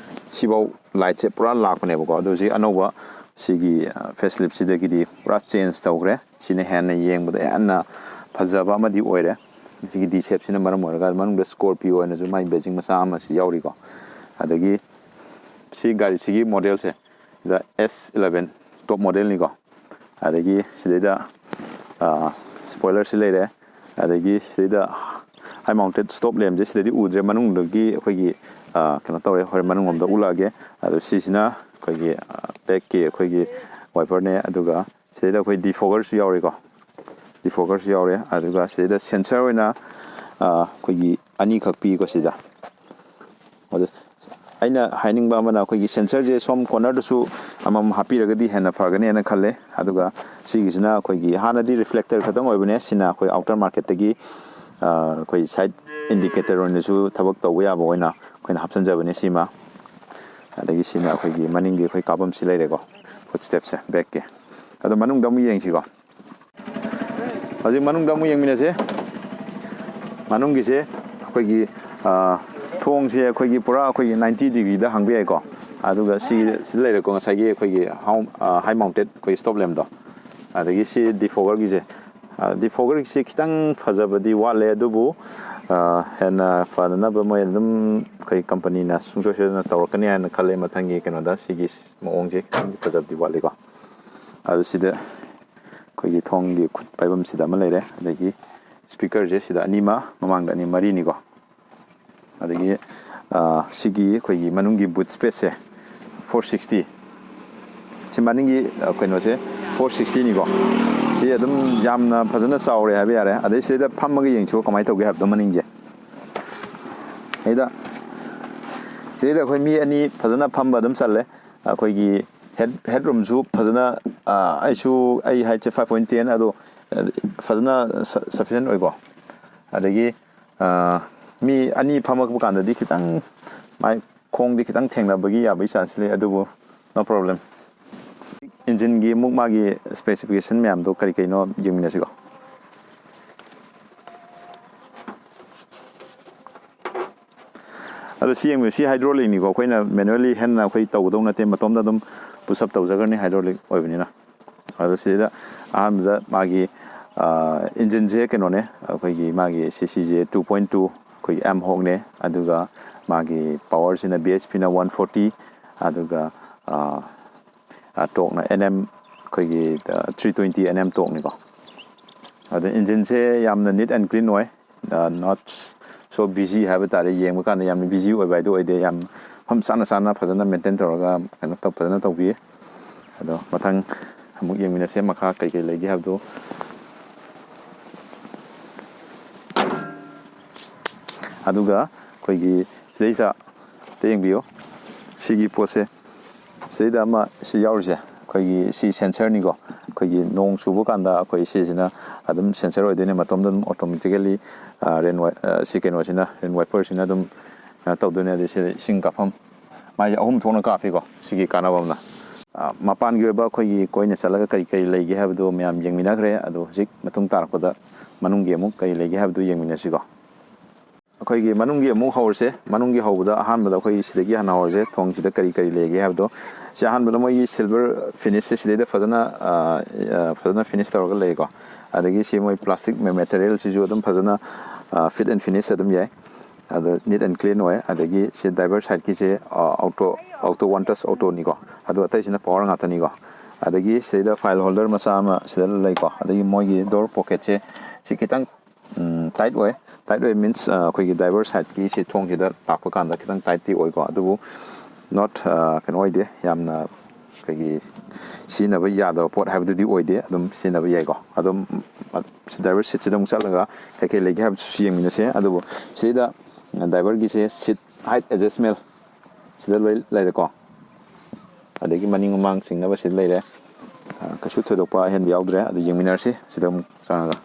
ꯁꯤꯐꯥꯎ ꯂꯥꯏꯠꯁꯦ ꯄꯨꯔꯥ ꯂꯥꯛꯄꯅꯦꯕꯀꯣ꯫ ꯑꯗꯨ ꯍꯧꯖꯤꯛ ꯑꯅꯧꯕ ꯁꯤꯒꯤ faceliftꯁꯤꯗꯒꯤꯗꯤ ꯄꯨꯔꯥ change ꯇꯧꯈ꯭ꯔꯦ꯫ ꯁꯤꯅ ꯍꯦꯟꯅ ꯌꯦꯡꯕꯗ ꯍꯦꯟꯅ ꯐꯖꯕ ꯑꯃꯗꯤ ꯑꯣꯏꯔꯦ꯫ ꯁꯤꯒꯤ ꯗꯤ ꯁꯦꯞꯁꯤꯅ ꯃꯔꯝ ꯑꯣꯏꯔꯒ ꯃꯅꯨꯡꯗ Scorpio ꯑꯣꯏꯅꯁꯨ ꯃꯥꯏ badging ꯃꯆꯥ ꯑꯃꯁꯨ ꯌꯥꯎꯔꯤꯀꯣ꯫ ꯑꯗꯒꯤ ꯁꯤ ꯒꯥꯔꯤꯁꯤꯒꯤ modelꯁꯦ ꯁꯤꯗ S eleven top modelꯅꯤꯀꯣ꯫ ꯑꯗꯒꯤ ꯁꯤꯗꯩꯗ spoilerꯁꯤ ꯂꯩꯔꯦ꯫ ꯑꯗꯒꯤ ꯁꯤꯗꯩꯗ high mounted stop lampꯁꯦ ꯁꯤꯗꯩꯗꯤ ꯎꯗ꯭ꯔꯦ, ꯃꯅꯨꯡꯗꯒꯤ ꯑꯩꯈꯣꯏꯒꯤ ꯀꯩꯅꯣ ꯇꯧꯔꯦ, ꯍꯣꯔꯦꯟ ꯃꯅꯨꯡꯂꯣꯝꯗ ꯎꯠꯂꯛꯑꯒꯦ꯫ ꯑꯗꯣ ꯁꯤꯁꯤꯅ ꯑꯩꯈꯣꯏꯒꯤ backꯀꯤ ꯑꯩꯈꯣꯏꯒꯤ wiperꯅꯦ꯫ ꯑꯗꯨꯒ ꯁꯤꯗꯩꯗ ꯑꯩꯈꯣꯏ defoggerꯁꯨ ꯌꯥꯎꯔꯦꯀꯣ, defoggerꯁꯨ ꯌꯥꯎꯔꯦ꯫ ꯑꯗꯨꯒ ꯁꯤꯗꯩꯗ sensor ꯑꯣꯏꯅ ꯑꯩꯈꯣꯏꯒꯤ ꯑꯅꯤꯈꯛ ꯄꯤꯀꯣ ꯁꯤꯗ꯫ ꯑꯗꯨ ꯑꯩꯅ ꯍꯥꯏꯅꯤꯡꯕ ꯑꯃꯅ, ꯑꯩꯈꯣꯏꯒꯤ sensorꯁꯦ ꯁꯣꯝ cornerꯗꯁꯨ ꯑꯃꯃꯝ ꯍꯥꯞꯄꯤꯔꯒꯗꯤ ꯍꯦꯟꯅ ꯐꯒꯅꯦꯅ ꯈꯜꯂꯦ꯫ ꯑꯗꯨꯒ ꯁꯤꯒꯤꯁꯤꯅ ꯑꯩꯈꯣꯏꯒꯤ ꯍꯥꯟꯅꯗꯤ reflector ꯈꯛꯇꯪ ꯑꯣꯏꯕꯅꯦ, ꯁꯤꯅ ꯑꯩꯈꯣꯏ outer marketꯇꯒꯤ ꯑꯩꯈꯣꯏ side indicator ꯑꯣꯏꯅꯁꯨ ꯊꯕꯛ ꯇꯧꯕ ꯌꯥꯕ ꯑꯣꯏꯅ ꯑꯩꯈꯣꯏꯅ ꯍꯥꯞꯆꯤꯟꯖꯕꯅꯦ ꯁꯤꯃ꯫ ꯑꯗꯒꯤ ꯁꯤꯅ ꯑꯩꯈꯣꯏꯒꯤ ꯃꯅꯤꯡꯒꯤ ꯑꯩꯈꯣꯏ ꯀꯥꯞꯐꯝꯁꯤ ꯂꯩꯔꯦꯀꯣ, footstepꯁꯦ backꯀꯤ꯫ ꯑꯗꯣ ꯃꯅꯨꯡꯗ ꯑꯃꯨꯛ ꯌꯦꯡꯁꯤꯀꯣ꯫ ꯍꯧꯖꯤꯛ ꯃꯅꯨꯡꯗ ꯑꯃꯨꯛ ꯌꯦꯡꯃꯤꯟꯅꯁꯦ꯫ ꯃꯅꯨꯡꯒꯤꯁꯦ ꯑꯩꯈꯣꯏꯒꯤ ꯊꯣꯡꯁꯦ ꯑꯩꯈꯣꯏꯒꯤ ꯄꯨꯔꯥ ꯑꯩꯈꯣꯏꯒꯤ ninety degreeꯗ ꯍꯥꯡꯕ ꯌꯥꯏꯀꯣ꯫ ꯑꯗꯨꯒ ꯁꯤ ꯁꯤꯗ ꯂꯩꯔꯦꯀꯣ, ꯉꯁꯥꯏꯒꯤ ꯑꯩꯈꯣꯏꯒꯤ high mounted ꯑꯩꯈꯣꯏꯒꯤ stop lampꯗꯣ꯫ ꯑꯗꯒꯤ ꯁꯤ defoggerꯒꯤꯁꯦ, defoggerꯒꯤꯁꯦ ꯈꯤꯇꯪ ꯐꯖꯕꯗꯤ ꯋꯥꯠꯂꯦ, ꯑꯗꯨꯕꯨ ꯍꯦꯟꯅ ꯐꯅꯅꯕ ꯃꯣꯏ ꯑꯗꯨꯝ ꯑꯩꯈꯣꯏ companyꯅ ꯁꯨꯡꯁꯣꯏ ꯁꯣꯏꯗꯅ ꯇꯧꯔꯛꯀꯅꯤ ꯍꯥꯏꯅ ꯈꯜꯂꯦ꯫ ꯃꯊꯪꯒꯤ ꯀꯩꯅꯣꯗ ꯁꯤꯒꯤ ꯃꯑꯣꯡꯁꯦ ꯈꯤꯇꯪ ꯐꯖꯕꯗꯤ ꯋꯥꯠꯂꯤꯀꯣ꯫ ꯑꯗꯨ ꯁꯤꯗ ꯑꯩꯈꯣꯏꯒꯤ ꯊꯣꯡꯒꯤ ꯈꯨꯠ ꯄꯥꯏꯐꯝꯁꯤꯗ ꯑꯃ ꯂꯩꯔꯦ꯫ ꯑꯗꯒꯤ speakerꯁꯦ ꯁꯤꯗ ꯑꯅꯤꯃ, ꯃꯃꯥꯡꯗ ꯑꯅꯤ, ꯃꯔꯤꯅꯤꯀꯣ꯫ ꯑꯗꯒꯤ ꯁꯤꯒꯤ ꯑꯩꯈꯣꯏꯒꯤ ꯃꯅꯨꯡꯒꯤ boot spaceꯁꯦ four sixty꯫ ꯁꯤ ꯃꯅꯤꯡꯒꯤ ꯀꯩꯅꯣꯁꯦ four sixtyꯅꯤꯀꯣ꯫ ꯁꯤ ꯑꯗꯨꯝ ꯌꯥꯝꯅ ꯐꯖꯅ ꯆꯥꯎꯔꯦ ꯍꯥꯏꯕ ꯌꯥꯔꯦ꯫ ꯑꯗꯩ ꯁꯤꯗꯩꯗ ꯐꯝꯃꯒ ꯌꯦꯡꯁꯤꯀꯣ, ꯀꯃꯥꯏꯅ ꯇꯧꯒꯦ ꯍꯥꯏꯕꯗꯣ ꯃꯅꯤꯡꯁꯦ꯫ ꯁꯤꯗꯩꯗ ꯁꯤꯗꯩꯗ ꯑꯩꯈꯣꯏ ꯃꯤ ꯑꯅꯤ ꯐꯖꯅ ꯐꯝꯕ ꯑꯗꯨꯝ ꯆꯜꯂꯦ꯫ ꯑꯩꯈꯣꯏꯒꯤ head headroomꯁꯨ ꯐꯖꯅ, ꯑꯩꯁꯨ, ꯑꯩ heightꯁꯦ five point ten, ꯑꯗꯣ ꯐꯖꯅ sufficient ꯑꯣꯏꯀꯣ꯫ ꯑꯗꯒꯤ ꯃꯤ ꯑꯅꯤ ꯐꯝꯃꯛꯄ ꯀꯥꯟꯗꯗꯤ ꯈꯤꯇꯪ ꯃꯥꯏ ꯈꯣꯡꯗꯤ ꯈꯤꯇꯪ ꯊꯦꯡꯅꯕꯒꯤ ꯌꯥꯕꯒꯤ ꯆꯥꯟꯁ ꯂꯩ, ꯑꯗꯨꯕꯨ no problem. ꯏꯟꯖꯤꯟꯒꯤ ꯑꯃꯨꯛ ꯃꯥꯒꯤ specification ꯃꯌꯥꯝꯗꯣ ꯀꯔꯤ ꯀꯩꯅꯣ ꯌꯦꯡꯃꯤꯟꯅꯁꯤꯀꯣ꯫ ꯑꯗꯣ ꯁꯤ ꯌꯦꯡꯕꯤꯌꯨ, ꯁꯤ ꯍꯥꯏꯗ꯭ꯔꯣꯂꯤꯛꯅꯤꯀꯣ, ꯑꯩꯈꯣꯏꯅ ꯃꯦꯅꯨꯋꯦꯜꯂꯤ ꯍꯦꯟꯅ ꯑꯩꯈꯣꯏ ꯇꯧꯒꯗꯧ ꯅꯠꯇꯦ, ꯃꯇꯣꯝꯗ ꯑꯗꯨꯝ ꯄꯨꯁ ꯑꯞ ꯇꯧꯖꯈ꯭ꯔꯅꯤ, ꯍꯥꯏꯗ꯭ꯔꯣꯂꯤꯛ ꯑꯣꯏꯕꯅꯤꯅ꯫ ꯑꯗꯣ ꯁꯤꯗ ꯑꯍꯥꯟꯕꯗ ꯃꯥꯒꯤ ꯏꯟꯖꯤꯟꯁꯦ ꯀꯩꯅꯣꯅꯦ, ꯑꯩꯈꯣꯏꯒꯤ ꯃꯥꯒꯤ ꯁꯤ ꯁꯤꯁꯦ two point two, ꯑꯩꯈꯣꯏꯒꯤ ꯑꯦꯝ ꯍꯣꯛꯅꯦ꯫ ꯑꯗꯨꯒ ꯃꯥꯒꯤ ꯄꯋꯥꯔꯁꯤꯅ ꯕꯤ ꯑꯦꯁ ꯄꯤꯅ one forty, ꯑꯗꯨꯒ ꯇꯣꯛꯅ ꯑꯦꯟ ꯑꯦꯝ, ꯑꯩꯈꯣꯏꯒꯤ three twenty N M ꯇꯣꯛꯅꯤꯀꯣ꯫ ꯑꯗꯣ ꯏꯟꯖꯤꯟꯁꯦ ꯌꯥꯝꯅ neat and clean ꯑꯣꯏ, not so busy ꯍꯥꯏꯕ ꯇꯥꯔꯦ꯫ ꯌꯦꯡꯕ ꯀꯥꯟꯗ ꯌꯥꯝꯅ ꯕꯤꯖꯤ ꯑꯣꯏꯕ ꯍꯥꯏꯗꯨ ꯑꯣꯏꯗꯦ, ꯌꯥꯝ ꯃꯐꯝ ꯆꯥꯅ ꯆꯥꯅ ꯐꯖꯅ ꯃꯦꯟꯇꯦꯟ ꯇꯧꯔꯒ ꯀꯩꯅꯣ ꯇꯧ-, ꯐꯖꯅ ꯇꯧꯕꯤ꯫ ꯑꯗꯣ ꯃꯊꯪ ꯑꯃꯨꯛ ꯌꯦꯡꯃꯤꯟꯅꯁꯦ, ꯃꯈꯥ ꯀꯩꯀꯩ ꯂꯩꯒꯦ ꯍꯥꯏꯕꯗꯨ꯫ ꯑꯗꯨꯒ ꯑꯩꯈꯣꯏꯒꯤ ꯁꯤꯗꯩꯗ ꯑꯝꯇ ꯌꯦꯡꯕꯤꯌꯨ, ꯁꯤꯒꯤ ꯄꯣꯠꯁꯦ, ꯁꯤꯗꯩꯗ ꯑꯃ ꯁꯤ ꯌꯥꯎꯔꯤꯁꯦ, ꯑꯩꯈꯣꯏꯒꯤ ꯁꯤ ꯁꯦꯟꯁꯔꯅꯤꯀꯣ꯫ ꯑꯩꯈꯣꯏꯒꯤ ꯅꯣꯡ ꯆꯨꯕ ꯀꯥꯟꯗ ꯑꯩꯈꯣꯏ ꯁꯤꯁꯤꯅ ꯑꯗꯨꯝ ꯁꯦꯟꯁꯔ ꯑꯣꯏꯗꯣꯏꯅꯦ, ꯃꯇꯣꯝꯗ ꯑꯗꯨꯝ ꯑꯣꯇꯣꯃꯦꯇꯤꯀꯦꯂꯤ ꯔꯦꯟ ꯁꯤ ꯀꯩꯅꯣꯁꯤꯅ, ꯔꯦꯟ ꯋꯥꯏꯄꯔꯁꯤꯅ ꯑꯗꯨꯝ ꯀꯩꯅꯣ ꯇꯧꯗꯣꯏꯅꯦ꯫ ꯑꯗꯩ ꯁꯤꯗ ꯏꯁꯤꯡ ꯀꯥꯞꯐꯝ, ꯃꯥꯏꯁꯦ ꯑꯍꯨꯝ ꯊꯣꯛꯅ ꯀꯥꯞꯄꯤꯀꯣ, ꯁꯤꯒꯤ ꯀꯥꯟꯅꯕ ꯑꯃꯅ꯫ ꯃꯄꯥꯟꯒꯤ ꯑꯣꯏꯕ ꯑꯩꯈꯣꯏꯒꯤ ꯀꯣꯏꯅ ꯆꯠꯂꯒ ꯀꯔꯤ ꯀꯔꯤ ꯂꯩꯒꯦ ꯍꯥꯏꯕꯗꯨ ꯃꯌꯥꯝ ꯌꯦꯡꯃꯤꯟꯅꯈ꯭ꯔꯦ꯫ ꯑꯗꯣ ꯍꯧꯖꯤꯛ ꯃꯇꯨꯡ ꯇꯥꯔꯛꯄꯗ ꯃꯅꯨꯡꯒꯤ ꯑꯃꯨꯛ ꯀꯔꯤ ꯂꯩꯒꯦ ꯍꯥꯏꯕꯗꯨ ꯌꯦꯡꯃꯤꯟꯅꯁꯤꯀꯣ꯫ ꯑꯩꯈꯣꯏꯒꯤ ꯃꯅꯨꯡꯒꯤ ꯑꯃꯨꯛ ꯍꯧꯔꯁꯦ꯫ ꯃꯅꯨꯡꯒꯤ ꯍꯧꯕꯗ ꯑꯍꯥꯟꯕꯗ ꯑꯩꯈꯣꯏꯒꯤ ꯁꯤꯗꯒꯤ ꯍꯥꯟꯅ ꯍꯧꯔꯁꯦ, ꯊꯣꯡꯁꯤꯗ ꯀꯔꯤ ꯀꯔꯤ ꯂꯩꯒꯦ ꯍꯥꯏꯕꯗꯣ꯫ ꯁꯤ ꯑꯍꯥꯟꯕꯗ ꯃꯣꯏꯒꯤ ꯁꯤꯜꯚꯔ ꯐꯤꯅꯤꯁꯁꯦ ꯁꯤꯗꯩꯗ ꯐꯖꯅ, ꯑ, ꯑ, ꯐꯖꯅ ꯐꯤꯅꯤꯁ ꯇꯧꯔꯒ ꯂꯩꯀꯣ꯫ ꯑꯗꯒꯤ ꯁꯤ ꯃꯣꯏ ꯄ꯭ꯂꯥꯁꯇꯤꯛ ꯃꯦ-, ꯃꯦꯇꯔꯤꯌꯦꯜꯁꯤꯁꯨ ꯑꯗꯨꯝ ꯐꯖꯅ, ꯑ, ꯐꯤꯠ ꯑꯦꯟ ꯐꯤꯅꯤꯁ ꯑꯗꯨꯝ ꯌꯥꯏ꯫ ꯑꯗꯣ ꯅꯤꯠ ꯑꯦꯟ ꯀ꯭ꯂꯤꯟ ꯑꯣꯏ꯫ ꯑꯗꯒꯤ ꯁꯤ ꯗ꯭ꯔꯥꯏꯚꯔ ꯁꯥꯏꯠꯀꯤꯁꯦ, ꯑ, ꯑꯣꯇꯣ, ꯑꯣꯇꯣ ꯋꯥꯟ ꯇꯁ ꯑꯣꯇꯣꯅꯤꯀꯣ꯫ ꯑꯗꯣ ꯑꯇꯩꯁꯤꯅ ꯄꯋꯥꯔ ꯉꯥꯛꯇꯅꯤꯀꯣ꯫ ꯑꯗꯒꯤ ꯁꯤꯗꯩꯗ ꯐꯥꯏꯜ ꯍꯣꯜꯗꯔ ꯃꯆꯥ ꯑꯃ ꯁꯤꯗ ꯂꯩꯀꯣ꯫ ꯑꯗꯒꯤ ꯃꯣꯏꯒꯤ ꯗꯣꯔ ꯄꯣꯀꯦꯠꯁꯦ ꯁꯤ ꯈꯤꯇꯪ ꯇꯥꯏꯠ ꯑꯣꯏ꯫ ꯇꯥꯏꯠ ꯑꯣꯏ ꯃꯤꯟꯁ, ꯑꯩꯈꯣꯏꯒꯤ ꯗ꯭ꯔꯥꯏꯚꯔ ꯁꯥꯏꯠꯀꯤ ꯁꯤ ꯊꯣꯡꯁꯤꯗ ꯂꯥꯛꯄ ꯀꯥꯟꯗ ꯈꯤꯇꯪ ꯇꯥꯏꯠꯇꯤ ꯑꯣꯏꯀꯣ, ꯑꯗꯨꯕꯨ ꯅꯣꯠ, ꯀꯩꯅꯣ ꯑꯣꯏꯗꯦ, ꯌꯥꯝꯅ ꯑꯩꯈꯣꯏꯒꯤ ꯁꯤꯖꯤꯟꯅꯕ ꯌꯥꯗꯕ ꯄꯣꯠ ꯍꯥꯏꯕꯗꯨꯗꯤ ꯑꯣꯏꯗꯦ, ꯑꯗꯨꯝ ꯁꯤꯖꯤꯟꯅꯕ ꯌꯥꯏꯀꯣ꯫ ꯑꯗꯨꯝ ꯗ꯭ꯔꯥꯏꯚꯔ ꯁꯤꯠꯁꯤꯗ ꯑꯃꯨꯛ ꯆꯠꯂꯒ ꯀꯩꯀꯩ ꯂꯩꯒꯦ ꯍꯥꯏꯕꯗꯨꯁꯨ ꯌꯦꯡꯃꯤꯟꯅꯁꯦ꯫ ꯑꯗꯨꯕꯨ ꯁꯤꯗ ꯗ꯭ꯔꯥꯏꯚꯔꯒꯤꯁꯦ ꯁꯤꯠ ꯍꯥꯏꯠ ꯑꯦꯗꯖꯁꯃꯦꯟ ꯁꯤꯗ ꯂꯣꯏ ꯂꯩꯔꯦꯀꯣ꯫ ꯑꯗꯒꯤ ꯃꯅꯤꯡ ꯃꯃꯥꯡ ꯆꯤꯡꯅꯕ ꯁꯤꯗ ꯂꯩꯔꯦ꯫ ꯑ, ꯀꯩꯁꯨ ꯊꯣꯏꯗꯣꯛꯄ ꯑꯍꯦꯟꯕ ꯌꯥꯎꯗ꯭ꯔꯦ꯫ ꯑꯗꯨ ꯌꯦꯡꯃꯤꯟꯅꯔꯁꯤ ꯁꯤꯗ ꯑꯃꯨꯛ ꯆꯪꯉꯒ꯫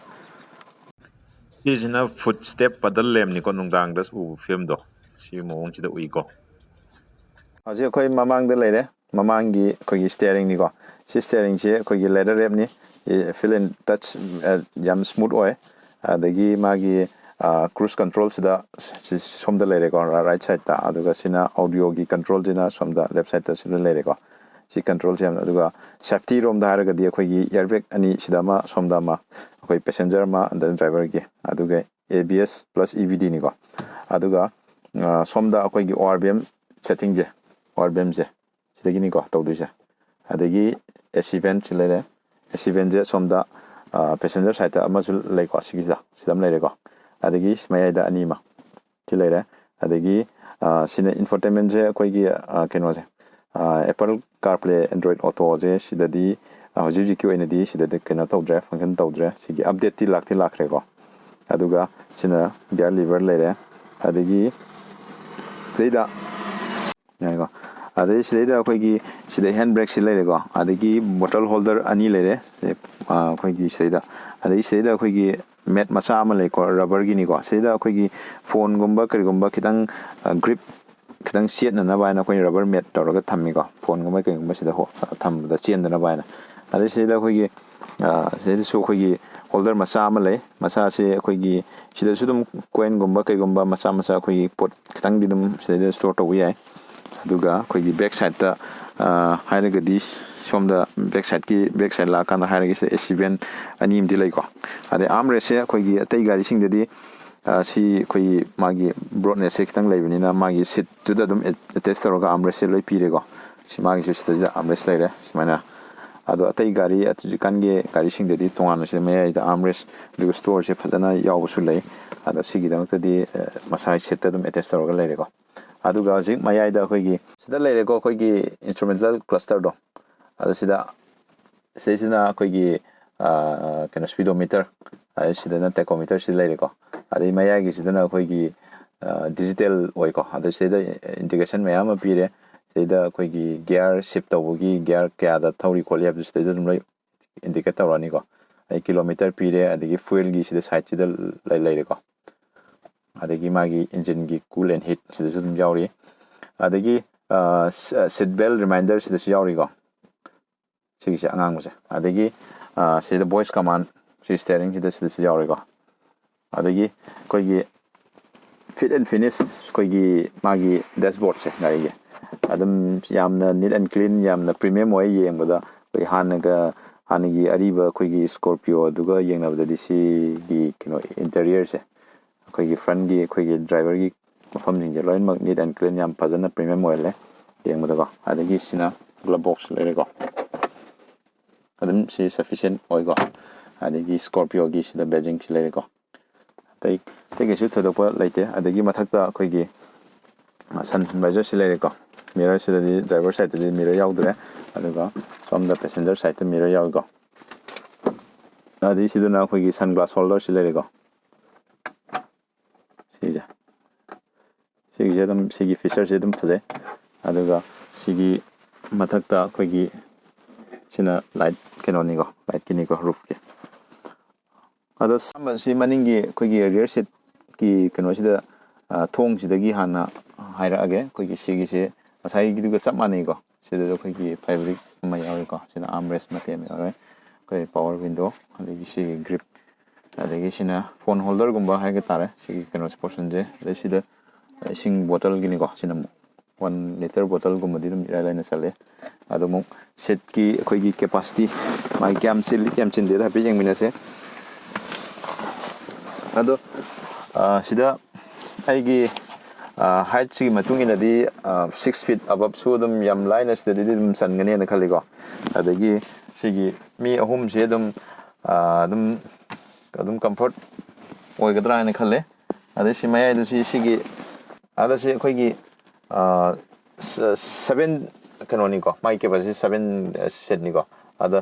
ꯁꯤꯁꯤꯅ ꯐꯨꯠ ꯁ꯭ꯇꯦꯞ ꯄꯗꯜ ꯂꯦꯝꯅꯤꯀꯣ, ꯅꯨꯡꯗꯥꯡꯗ ꯎꯕ ꯐꯤꯂꯝꯗꯣ꯫ ꯁꯤ ꯃꯑꯣꯡꯁꯤꯗ ꯎꯏꯀꯣ꯫ ꯍꯧꯖꯤꯛ ꯑꯩꯈꯣꯏ ꯃꯃꯥꯡꯗ ꯂꯩꯔꯦ꯫ ꯃꯃꯥꯡꯒꯤ ꯑꯩꯈꯣꯏꯒꯤ ꯁ꯭ꯇꯤꯌꯔꯤꯡꯅꯤꯀꯣ꯫ ꯁꯤ ꯁ꯭ꯇꯤꯌꯔꯤꯡꯁꯦ ꯑꯩꯈꯣꯏꯒꯤ ꯂꯦꯗꯔ ꯔꯦꯞꯅꯤ꯫ ꯐꯤꯜ ꯑꯦꯟ ꯇꯆ, ꯌꯥꯝ ꯁ꯭ꯃꯨꯠ ꯑꯣꯏ꯫ ꯑꯗꯒꯤ ꯃꯥꯒꯤ ꯀ꯭ꯔꯨꯁ ꯀꯟꯇ꯭ꯔꯣꯜꯁꯤꯗ ꯁꯣꯝꯗ ꯂꯩꯔꯦꯀꯣ, ꯔꯥꯏꯠ ꯁꯥꯏꯗꯠꯇ꯫ ꯑꯗꯨꯒ ꯁꯤꯅ ꯑꯣꯗꯤꯑꯣꯒꯤ ꯀꯟꯇ꯭ꯔꯣꯜꯁꯤꯅ ꯁꯣꯝꯗ ꯂꯦꯐ ꯁꯥꯏꯗꯠꯇ ꯁꯤꯗ ꯂꯩꯔꯦꯀꯣ꯫ ꯁꯤ ꯀꯟꯇ꯭ꯔꯣꯜꯁꯦ ꯌꯥꯝ, ꯑꯗꯨꯒ ꯁꯦꯐꯇꯤ ꯔꯣꯝꯗ ꯍꯥꯏꯔꯒꯗꯤ ꯑꯩꯈꯣꯏꯒꯤ ꯏꯌꯔꯕꯦꯒ ꯑꯅꯤ, ꯁꯤꯗ ꯑꯃ, ꯁꯣꯝꯗ ꯑꯃ, ꯑꯩꯈꯣꯏ ꯄꯦꯁꯦꯟꯖꯔ ꯑꯃ, ꯑꯗ ꯗ꯭ꯔꯥꯏꯚꯔꯒꯤ, ꯑꯗꯨꯒ A B S plus E B ꯗꯤꯅꯤꯀꯣ꯫ ꯑꯗꯨꯒ ꯁꯣꯝꯗ ꯑꯩꯈꯣꯏꯒꯤ ꯑꯣ ꯑꯥꯔ ꯕꯤ ꯑꯦꯝ ꯁꯦꯠꯇꯤꯡꯁꯦ, ꯑꯣ ꯑꯥꯔ ꯕꯤ ꯑꯦꯝꯁꯦ ꯁꯤꯗꯒꯤꯅꯤꯀꯣ ꯇꯧꯗꯣꯏꯁꯦ꯫ ꯑꯗꯒꯤ ꯑꯦ ꯁꯤ ꯚꯦꯟ ꯁꯤ ꯂꯩꯔꯦ꯫ ꯑꯦ ꯁꯤ ꯚꯦꯟꯁꯦ ꯁꯣꯝꯗ ꯄꯦꯁꯦꯟꯖꯔ ꯁꯥꯏꯠꯇ ꯑꯃꯁꯨ ꯂꯩꯀꯣ, ꯁꯤꯒꯤꯁꯤꯗ, ꯁꯤꯗ ꯑꯃ ꯂꯩꯔꯦꯀꯣ꯫ ꯑꯗꯒꯤ ꯃꯌꯥꯏꯗ ꯑꯅꯤ ꯑꯃ ꯁꯤ ꯂꯩꯔꯦ꯫ ꯑꯗꯒꯤ ꯁꯤꯅ ꯏꯟꯐꯣꯇꯦꯟꯃꯦꯟꯁꯦ ꯑꯩꯈꯣꯏꯒꯤ ꯀꯩꯅꯣꯁꯦ, ꯑꯦꯄꯜ ꯀꯥꯔꯄ꯭ꯂꯦ, ꯑꯦꯟꯗ꯭ꯔꯣꯏꯗ ꯑꯣꯇꯣꯁꯦ ꯁꯤꯗꯗꯤ ꯍꯧꯖꯤꯛ ꯍꯧꯖꯤꯛꯀꯤ ꯑꯣꯏꯅꯗꯤ ꯁꯤꯗꯗꯤ ꯀꯩꯅꯣ ꯇꯧꯗ꯭ꯔꯦ, ꯐꯪꯁꯟ ꯇꯧꯗ꯭ꯔꯦ꯫ ꯁꯤꯒꯤ ꯑꯞꯗꯦꯠꯇꯤ ꯂꯥꯛꯇꯤ ꯂꯥꯛꯈ꯭ꯔꯦꯀꯣ꯫ ꯑꯗꯨꯒ ꯁꯤꯅ ꯒꯤꯌꯥꯔ ꯂꯤꯚꯔ ꯂꯩꯔꯦ꯫ ꯑꯗꯒꯤ ꯁꯤꯗꯩꯗ ꯌꯥꯏꯀꯣ꯫ ꯑꯗꯩ ꯁꯤꯗꯩꯗ ꯑꯩꯈꯣꯏꯒꯤ ꯁꯤꯗ ꯍꯦꯟ ꯕ꯭ꯔꯦꯛꯁꯤ ꯂꯩꯔꯦꯀꯣ꯫ ꯑꯗꯒꯤ ꯕꯣꯇꯜ ꯍꯣꯜꯗꯔ ꯑꯅꯤ ꯂꯩꯔꯦ꯫ ꯑꯩꯈꯣꯏꯒꯤ ꯁꯤꯗꯩꯗ, ꯑꯗꯒꯤ ꯁꯤꯗꯩꯗ ꯑꯩꯈꯣꯏꯒꯤ ꯃꯦꯠ ꯃꯆꯥ ꯑꯃ ꯂꯩꯀꯣ, ꯔꯕꯔꯒꯤꯅꯤꯀꯣ꯫ ꯁꯤꯗꯩꯗ ꯑꯩꯈꯣꯏꯒꯤ ꯐꯣꯟꯒꯨꯝꯕ ꯀꯔꯤꯒꯨꯝꯕ ꯈꯤꯇꯪ ꯒ꯭ꯔꯤꯞ ꯈꯤꯇꯪ ꯆꯦꯠꯅꯅꯕ ꯍꯥꯏꯅ ꯑꯩꯈꯣꯏꯅ ꯔꯕꯔ ꯃꯦꯠ ꯇꯧꯔꯒ ꯊꯝꯃꯤꯀꯣ, ꯐꯣꯟꯒꯨꯝꯕ ꯀꯩꯒꯨꯝꯕ ꯁꯤꯗ ꯊꯝꯕꯗ ꯆꯦꯟꯗꯅꯕ ꯍꯥꯏꯅ꯫ ꯑꯗꯩ ꯁꯤꯗꯩꯗ ꯑꯩꯈꯣꯏꯒꯤ ꯁꯤꯗꯩꯗꯁꯨ ꯑꯩꯈꯣꯏꯒꯤ ꯍꯣꯜꯗꯔ ꯃꯆꯥ ꯑꯃ ꯂꯩ꯫ ꯃꯆꯥꯁꯦ ꯑꯩꯈꯣꯏꯒꯤ ꯁꯤꯗꯁꯨ ꯑꯗꯨꯝ ꯀꯣꯏꯟꯒꯨꯝꯕ ꯀꯩꯒꯨꯝꯕ ꯃꯆꯥ ꯃꯆꯥ ꯑꯩꯈꯣꯏꯒꯤ ꯄꯣꯠ ꯈꯤꯇꯪꯗꯤ ꯑꯗꯨꯝ ꯁꯤꯗꯩꯗ ꯁ꯭ꯇꯣꯔ ꯇꯧꯕ ꯌꯥꯏ꯫ ꯑꯗꯨꯒ ꯑꯩꯈꯣꯏꯒꯤ ꯕꯦꯛ ꯁꯥꯏꯠꯇ ꯍꯥꯏꯔꯒꯗꯤ ꯁꯣꯝꯗ ꯕꯦꯛ ꯁꯥꯏꯠꯀꯤ, ꯕꯦꯛ ꯁꯥꯏꯠ ꯂꯥꯛꯑꯀꯥꯟꯗ ꯍꯥꯏꯔꯒꯗꯤ ꯁꯤꯗ ꯑꯦ ꯁꯤ ꯚꯦꯟ ꯑꯅꯤ ꯑꯃꯗꯤ ꯂꯩꯀꯣ꯫ ꯑꯗꯩ ꯑꯥꯔꯝ ꯔꯦꯁꯁꯦ ꯑꯩꯈꯣꯏꯒꯤ ꯑꯇꯩ ꯒꯥꯔꯤꯁꯤꯡꯗꯗꯤ ꯁꯤ ꯑꯩꯈꯣꯏꯒꯤ ꯃꯥꯒꯤ ꯕ꯭ꯔꯣꯗꯅꯦꯁꯁꯦ ꯈꯤꯇꯪ ꯂꯩꯕꯅꯤꯅ ꯃꯥꯒꯤ ꯁꯤꯠꯇꯨꯗ ꯑꯗꯨꯝ ꯑꯦꯇꯦꯁ ꯇꯧꯔꯒ ꯑꯥꯔꯝ ꯔꯦꯁꯁꯦ ꯂꯣꯏ ꯄꯤꯔꯦꯀꯣ꯫ ꯁꯤ ꯃꯥꯒꯤꯁꯨ ꯁꯤꯗꯩꯁꯤꯗ ꯑꯥꯔꯝ ꯔꯦꯁ ꯂꯩꯔꯦ ꯁꯨꯃꯥꯏꯅ꯫ ꯑꯗꯣ ꯑꯇꯩ ꯒꯥꯔꯤ ꯍꯧꯖꯤꯛꯀꯥꯟꯒꯤ ꯒꯥꯔꯤꯁꯤꯡꯗꯗꯤ ꯇꯣꯉꯥꯟꯅ ꯁꯤꯗ ꯃꯌꯥꯏꯗ ꯑꯥꯔꯝ ꯔꯦꯁ ꯑꯗꯨꯒ ꯁ꯭ꯇꯣꯔꯁꯦ ꯐꯖꯅ ꯌꯥꯎꯕꯁꯨ ꯂꯩ꯫ ꯑꯗꯣ ꯁꯤꯒꯤꯗꯃꯛꯇꯗꯤ ꯃꯁꯥꯒꯤ ꯁꯤꯠꯇ ꯑꯗꯨꯝ ꯑꯦꯇꯦꯁ ꯇꯧꯔꯒ ꯂꯩꯔꯦꯀꯣ꯫ ꯑꯗꯨꯒ ꯍꯧꯖꯤꯛ ꯃꯌꯥꯏꯗ ꯑꯩꯈꯣꯏꯒꯤ ꯁꯤꯗ ꯂꯩꯔꯦꯀꯣ, ꯑꯩꯈꯣꯏꯒꯤ ꯏꯟꯁꯇ꯭ꯔꯨꯃꯦꯟꯇꯦꯜ ꯀ꯭ꯂꯁꯇꯔꯗꯣ꯫ ꯑꯗꯣ ꯁꯤꯗ, ꯁꯤꯗꯩꯁꯤꯅ ꯑꯩꯈꯣꯏꯒꯤ ꯀꯩꯅꯣ, ꯁ꯭ꯄꯤꯗꯣꯃꯤꯇꯔ, ꯑꯗꯩ ꯁꯤꯗꯅ ꯇꯦꯀꯣꯃꯤꯇꯔ ꯁꯤ ꯂꯩꯔꯦꯀꯣ꯫ ꯑꯗꯩ ꯃꯌꯥꯏꯒꯤꯁꯤꯗꯅ ꯑꯩꯈꯣꯏꯒꯤ ꯗꯤꯖꯤꯇꯦꯜ ꯑꯣꯏꯀꯣ꯫ ꯑꯗꯣ ꯁꯤꯗꯩꯗ ꯏꯟꯗꯤꯀꯦꯁꯟ ꯃꯌꯥꯝ ꯑꯃ ꯄꯤꯔꯦ꯫ ꯁꯤꯗꯩꯗ ꯑꯩꯈꯣꯏꯒꯤ ꯒꯤꯌꯥꯔ ꯁꯤꯞ ꯇꯧꯕꯒꯤ, ꯒꯤꯌꯥꯔ ꯀꯌꯥꯗ ꯊꯧꯔꯤ ꯈꯣꯠꯂꯤ ꯍꯥꯏꯕꯗꯨ ꯁꯤꯗꯩꯗ ꯑꯗꯨꯝ ꯂꯣꯏ ꯏꯟꯗꯤꯀꯦꯠ ꯇꯧꯔꯛꯑꯅꯤꯀꯣ꯫ ꯑꯩ ꯀꯤꯂꯣꯃꯤꯇꯔ ꯄꯤꯔꯦ, ꯑꯗꯒꯤ ꯐ꯭ꯌꯨꯋꯦꯜꯒꯤ ꯁꯤꯗ ꯁꯥꯏꯠꯁꯤꯗ ꯂꯩ- ꯂꯩꯔꯦꯀꯣ꯫ ꯑꯗꯒꯤ ꯃꯥꯒꯤ ꯏꯟꯖꯤꯟꯒꯤ ꯀꯨꯜ ꯑꯦꯟ ꯍꯤꯠ ꯁꯤꯗꯁꯨ ꯑꯗꯨꯝ ꯌꯥꯎꯔꯤ꯫ ꯑꯗꯒꯤ ꯁꯤꯠ ꯕꯦꯜ ꯔꯤꯃꯥꯏꯟꯗꯔ ꯁꯤꯗꯁꯨ ꯌꯥꯎꯔꯤꯀꯣ, ꯁꯤꯒꯤꯁꯦ ꯑꯉꯥꯡꯕꯁꯦ꯫ ꯑꯗꯒꯤ ꯁꯤꯗ ꯚꯣꯏꯁ ꯀꯃꯥꯟ, ꯁꯤ ꯁ꯭ꯇꯦꯔꯤꯡꯁꯤꯗ ꯁꯤꯗꯁꯨ ꯌꯥꯎꯔꯤꯀꯣ꯫ ꯑꯗꯒꯤ ꯑꯩꯈꯣꯏꯒꯤ ꯐꯤꯠ ꯑꯦꯟ ꯐꯤꯅꯤꯁ, ꯑꯩꯈꯣꯏꯒꯤ ꯃꯥꯒꯤ ꯗꯦꯁꯕꯣꯔꯗꯁꯦ ꯒꯥꯔꯤꯒꯤ ꯑꯗꯨꯝ ꯌꯥꯝꯅ ꯅꯤꯠ ꯑꯦꯟ ꯀ꯭ꯂꯤꯟ, ꯌꯥꯝꯅ ꯄ꯭ꯔꯤꯃꯤꯌꯝ ꯑꯣꯏ ꯌꯦꯡꯕꯗ꯫ ꯑꯩꯈꯣꯏ ꯍꯥꯟꯅꯒ ꯍꯥꯟꯅꯒꯤ ꯑꯔꯤꯕ ꯑꯩꯈꯣꯏꯒꯤ ꯁ꯭ꯀꯣꯔꯄꯤꯌꯣ ꯑꯗꯨꯒ ꯌꯦꯡꯅꯕꯗꯗꯤ ꯁꯤꯒꯤ ꯀꯩꯅꯣ ꯏꯟꯇꯔꯤꯌꯔꯁꯦ, ꯑꯩꯈꯣꯏꯒꯤ ꯐ꯭ꯔꯟꯒꯤ ꯑꯩꯈꯣꯏꯒꯤ ꯗ꯭ꯔꯥꯏꯚꯔꯒꯤ ꯃꯐꯝꯁꯤꯡꯁꯦ ꯂꯣꯏꯅꯃꯛ ꯅꯤꯠ ꯑꯦꯟ ꯀ꯭ꯂꯤꯟ, ꯌꯥꯝ ꯐꯖꯅ ꯄ꯭ꯔꯤꯃꯤꯌꯝ ꯑꯣꯏꯍꯜꯂꯦ ꯌꯦꯡꯕꯗꯀꯣ꯫ ꯑꯗꯒꯤ ꯁꯤꯅ ꯒ꯭ꯂꯞ ꯕꯣꯛꯁ ꯂꯩꯔꯦꯀꯣ, ꯑꯗꯨꯝ ꯁꯤ ꯁꯐꯤꯁꯦꯟ ꯑꯣꯏꯀꯣ꯫ ꯑꯗꯒꯤ ꯁ꯭ꯀꯣꯔꯄꯤꯌꯣꯒꯤ ꯁꯤꯗ ꯕꯦꯖꯤꯡꯁꯤ ꯂꯩꯔꯦꯀꯣ꯫ ꯑꯇꯩ ꯑꯇꯩ ꯀꯩꯁꯨ ꯊꯣꯏꯗꯣꯛꯄ ꯂꯩꯇꯦ꯫ ꯑꯗꯒꯤ ꯃꯊꯛꯇ ꯑꯩꯈꯣꯏꯒꯤ ꯁꯟ ꯚꯥꯏꯖꯔꯁꯤ ꯂꯩꯔꯦꯀꯣ꯫ ꯃꯤꯔꯔꯁꯤꯗꯗꯤ ꯗ꯭ꯔꯥꯏꯚꯔ ꯁꯥꯏꯠꯇꯗꯤ ꯃꯤꯔꯔ ꯌꯥꯎꯗ꯭ꯔꯦ, ꯑꯗꯨꯒ ꯁꯣꯝꯗ ꯄꯦꯁꯦꯟꯖꯔ ꯁꯥꯏꯠꯇ ꯃꯤꯔꯔ ꯌꯥꯎꯏꯀꯣ꯫ ꯑꯗꯩ ꯁꯤꯗꯅ ꯑꯩꯈꯣꯏꯒꯤ ꯁꯟ ꯒ꯭ꯂꯥꯁ ꯍꯣꯜꯗꯔꯁꯤ ꯂꯩꯔꯦꯀꯣ꯫ ꯁꯤꯁꯦ ꯁꯤꯒꯤꯁꯦ ꯑꯗꯨꯝ, ꯁꯤꯒꯤ ꯐꯤꯆꯔꯁꯦ ꯑꯗꯨꯝ ꯐꯖꯩ꯫ ꯑꯗꯨꯒ ꯁꯤꯒꯤ ꯃꯊꯛꯇ ꯑꯩꯈꯣꯏꯒꯤ ꯁꯤꯅ ꯂꯥꯏꯠ ꯀꯩꯅꯣꯅꯤꯀꯣ, ꯂꯥꯏꯠꯀꯤꯅꯤꯀꯣ, ꯔꯨꯐꯀꯤ꯫ ꯑꯗꯣ ꯁꯤ ꯃꯅꯤꯡꯒꯤ ꯑꯩꯈꯣꯏꯒꯤ ꯔꯤꯌꯔ ꯁꯤꯠꯀꯤ ꯀꯩꯅꯣꯁꯤꯗ, ꯊꯣꯡꯁꯤꯗꯒꯤ ꯍꯥꯟꯅ ꯍꯥꯏꯔꯛꯑꯒꯦ꯫ ꯑꯩꯈꯣꯏꯒꯤ ꯁꯤꯒꯤꯁꯦ ꯉꯁꯥꯏꯒꯤꯗꯨꯒ ꯆꯞ ꯃꯥꯟꯅꯩꯀꯣ꯫ ꯁꯤꯗꯁꯨ ꯑꯩꯈꯣꯏꯒꯤ ꯐꯦꯕ꯭ꯔꯤꯛ ꯑꯃ ꯌꯥꯎꯔꯤꯀꯣ꯫ ꯁꯤꯅ ꯑꯥꯔꯝ ꯔꯦꯁ ꯃꯇꯦꯛ ꯑꯃ ꯌꯥꯎꯔꯦ꯫ ꯑꯩꯈꯣꯏ ꯄꯋꯥꯔ ꯋꯤꯟꯗꯣ, ꯑꯗꯒꯤ ꯁꯤꯒꯤ ꯒ꯭ꯔꯤꯞ, ꯑꯗꯒꯤ ꯁꯤꯅ ꯐꯣꯟ ꯍꯣꯜꯗꯔꯒꯨꯝꯕ ꯍꯥꯏꯒ ꯇꯥꯔꯦ, ꯁꯤꯒꯤ ꯀꯩꯅꯣꯁꯦ, ꯄꯣꯔꯁꯟꯁꯦ꯫ ꯑꯗꯩ ꯁꯤꯗ ꯏꯁꯤꯡ ꯕꯣꯇꯜꯒꯤꯅꯤꯀꯣ꯫ ꯁꯤꯅ ꯑꯃꯨꯛ ꯋꯥꯟ ꯂꯤꯇꯔ ꯕꯣꯇꯜꯒꯨꯝꯕꯗꯤ ꯑꯗꯨꯝ ꯏꯔꯥꯏ ꯂꯥꯏꯅ ꯆꯜꯂꯦ꯫ ꯑꯗꯨ ꯑꯃꯨꯛ ꯁꯤꯠꯀꯤ ꯑꯩꯈꯣꯏꯒꯤ ꯀꯦꯄꯥꯁꯤꯇꯤ, ꯃꯥꯒꯤ ꯀꯌꯥꯝ ꯆꯤꯜꯂꯤ ꯀꯌꯥꯝ ꯆꯤꯟꯗꯦꯗꯣ ꯍꯥꯏꯐꯦꯠ ꯌꯦꯡꯃꯤꯟꯅꯁꯦ꯫ ꯑꯗꯣ ꯁꯤꯗ ꯑꯩꯒꯤ ꯍꯥꯏꯠꯁꯤꯒꯤ ꯃꯇꯨꯡ ꯏꯟꯅꯗꯤ ꯁꯤꯛꯁ ꯐꯤꯠ ꯑꯕꯞꯁꯨ ꯑꯗꯨꯝ ꯌꯥꯝ ꯂꯥꯏꯅ ꯁꯤꯗꯗꯤ ꯑꯗꯨꯝ ꯆꯟꯒꯅꯦꯅ ꯈꯜꯂꯤꯀꯣ꯫ ꯑꯗꯒꯤ ꯁꯤꯒꯤ ꯃꯤ ꯑꯍꯨꯝꯁꯦ ꯑꯗꯨꯝ ꯑꯗꯨꯝ ꯑꯗꯨꯝ ꯀꯝꯐꯣꯔꯠ ꯑꯣꯏꯒꯗ꯭ꯔꯥ ꯍꯥꯏꯅ ꯈꯜꯂꯦ꯫ ꯑꯗꯩ ꯁꯤ ꯃꯌꯥꯏꯗ ꯁꯤ ꯁꯤꯒꯤ ꯑꯗ ꯁꯤ ꯑꯩꯈꯣꯏꯒꯤ ꯁꯚꯦꯟ ꯀꯩꯅꯣꯅꯤꯀꯣ, ꯃꯥꯒꯤ ꯀꯦꯄꯥꯁꯤꯇꯤ ꯁꯚꯦꯟ ꯁꯤꯠꯅꯤꯀꯣ꯫ ꯑꯗ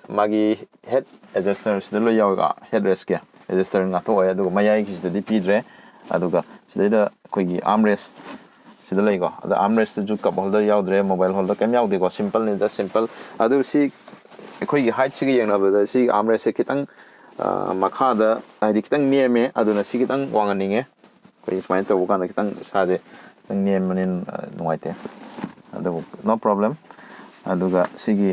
ꯃꯥꯒꯤ ꯍꯦꯠ ꯑꯦꯗꯖꯁꯇꯔꯁꯤꯗ ꯂꯣꯏ ꯌꯥꯎꯋꯦꯀꯣ, ꯍꯦꯠ ꯔꯦꯁꯀꯤ ꯑꯦꯗꯖꯁꯇꯔ ꯉꯥꯛꯇ ꯑꯣꯏ꯫ ꯑꯗꯨꯒ ꯃꯌꯥꯏꯒꯤꯁꯤꯗꯗꯤ ꯄꯤꯗ꯭ꯔꯦ꯫ ꯑꯗꯨꯒ ꯁꯤꯗꯩꯗ ꯑꯩꯈꯣꯏꯒꯤ ꯑꯥꯔꯝ ꯔꯦꯁ ꯁꯤꯗ ꯂꯩꯀꯣ꯫ ꯑꯗ ꯑꯥꯔꯝ ꯔꯦꯁꯇꯁꯨ ꯀꯞ ꯍꯣꯜꯗꯔ ꯌꯥꯎꯗ꯭ꯔꯦ, ꯃꯣꯕꯥꯏꯜ ꯍꯣꯜꯗꯔ ꯀꯩꯝ ꯌꯥꯎꯗꯦꯀꯣ, ꯁꯤꯝꯄꯜꯅꯤ, ꯖꯁ ꯁꯤꯝꯄꯜ꯫ ꯑꯗꯨ ꯁꯤ ꯑꯩꯈꯣꯏꯒꯤ ꯍꯥꯏꯠꯁꯤꯒ ꯌꯦꯡꯅꯕꯗ ꯁꯤ ꯑꯥꯝꯔꯦꯁꯁꯦ ꯈꯤꯇꯪ ꯃꯈꯥꯗ, ꯍꯥꯏꯗꯤ ꯈꯤꯇꯪ ꯅꯦꯝꯃꯦ, ꯑꯗꯨꯅ ꯁꯤ ꯈꯤꯇꯪ ꯋꯥꯡꯍꯟꯅꯤꯡꯉꯦ꯫ ꯑꯩꯈꯣꯏ ꯁꯨꯃꯥꯏꯅ ꯇꯧꯕ ꯀꯥꯟꯗ ꯈꯤꯇꯪ ꯏꯁꯥꯁꯦ ꯈꯤꯇꯪ ꯅꯦꯝꯕꯅꯤꯅ ꯅꯨꯡꯉꯥꯏꯇꯦ꯫ ꯑꯗꯨꯕꯨ no problem꯫ ꯑꯗꯨꯒ ꯁꯤꯒꯤ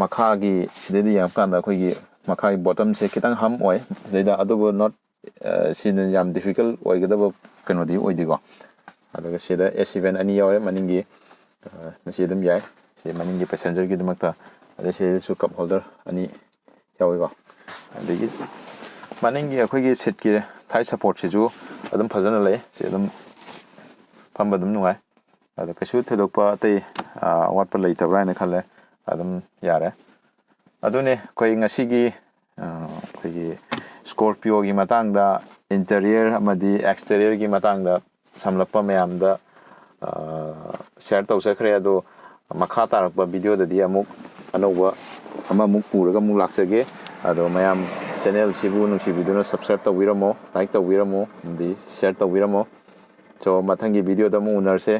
ꯃꯈꯥꯒꯤ ꯁꯤꯗꯩꯗ ꯌꯦꯡꯉꯀꯥꯟꯗ ꯑꯩꯈꯣꯏꯒꯤ ꯃꯈꯥꯒꯤ ꯕꯣꯇꯝꯁꯦ ꯈꯤꯇꯪ ꯍꯝ ꯑꯣꯏ ꯁꯤꯗꯩꯗ, ꯑꯗꯨꯕꯨ not ꯁꯤꯅ ꯌꯥꯝ difficult ꯑꯣꯏꯒꯗꯕ ꯀꯩꯅꯣꯗꯤ ꯑꯣꯏꯗꯦꯀꯣ꯫ ꯑꯗꯨꯒ ꯁꯤꯗ ꯑꯦꯁꯤ ꯚꯦꯟ ꯑꯅꯤ ꯌꯥꯎꯔꯦ ꯃꯅꯤꯡꯒꯤ, ꯃꯁꯤ ꯑꯗꯨꯝ ꯌꯥꯏ꯫ ꯁꯤ ꯃꯅꯤꯡꯒꯤ ꯄꯦꯁꯦꯟꯖꯔꯒꯤꯗꯃꯛꯇ꯫ ꯑꯗꯩ ꯁꯤꯗꯁꯨ ꯀꯞ ꯍꯣꯜꯗꯔ ꯑꯅꯤ ꯌꯥꯎꯏꯀꯣ꯫ ꯑꯗꯒꯤ ꯃꯅꯤꯡꯒꯤ ꯑꯩꯈꯣꯏꯒꯤ ꯁꯤꯠꯀꯤ ꯊꯥꯏ ꯁꯞꯄꯣꯔꯠꯁꯤꯁꯨ ꯑꯗꯨꯝ ꯐꯖꯅ ꯂꯩ꯫ ꯁꯤ ꯑꯗꯨꯝ ꯐꯝꯕ ꯑꯗꯨꯝ ꯅꯨꯡꯉꯥꯏ꯫ ꯑꯗꯣ ꯀꯩꯁꯨ ꯊꯣꯏꯗꯣꯛꯄ ꯑꯇꯩ ꯑꯋꯥꯠꯄ ꯂꯩꯇꯕ꯭ꯔꯥ ꯍꯥꯏꯅ ꯈꯜꯂꯦ꯫ ꯑꯗꯨꯝ ꯌꯥꯔꯦ꯫ ꯑꯗꯨꯅꯦ ꯑꯩꯈꯣꯏ ꯉꯁꯤꯒꯤ ꯑꯩꯈꯣꯏꯒꯤ ꯁ꯭ꯀꯣꯔꯄꯤꯌꯣꯒꯤ ꯃꯇꯥꯡꯗ, ꯏꯟꯇꯔꯤꯌꯔ ꯑꯃꯗꯤ ꯑꯦꯛꯁꯇꯦꯔꯤꯌꯔꯒꯤ ꯃꯇꯥꯡꯗ ꯁꯝꯂꯞꯄ ꯃꯌꯥꯝꯗ ꯁꯤꯌꯥꯔ ꯇꯧꯖꯈ꯭ꯔꯦ꯫ ꯑꯗꯣ ꯃꯈꯥ ꯇꯥꯔꯛꯄ ꯚꯤꯗꯤꯑꯣꯗꯗꯤ ꯑꯃꯨꯛ ꯑꯅꯧꯕ ꯑꯃꯃꯨꯛ ꯄꯨꯔꯒ ꯑꯃꯨꯛ ꯂꯥꯛꯆꯒꯦ꯫ ꯑꯗꯣ ꯃꯌꯥꯝ ꯆꯦꯅꯦꯜꯁꯤꯕꯨ ꯅꯨꯡꯁꯤꯕꯤꯗꯨꯅ ꯁꯕꯁꯀ꯭ꯔꯥꯏꯕ ꯇꯧꯕꯤꯔꯝꯃꯣ, ꯂꯥꯏꯛ ꯇꯧꯕꯤꯔꯝꯃꯣ, ꯑꯃꯗꯤ ꯁꯤꯌꯥꯔ ꯇꯧꯕꯤꯔꯝꯃꯣ꯫ ꯁꯣ ꯃꯊꯪꯒꯤ ꯚꯤꯗꯤꯑꯣꯗ ꯑꯃꯨꯛ ꯎꯅꯔꯁꯦ꯫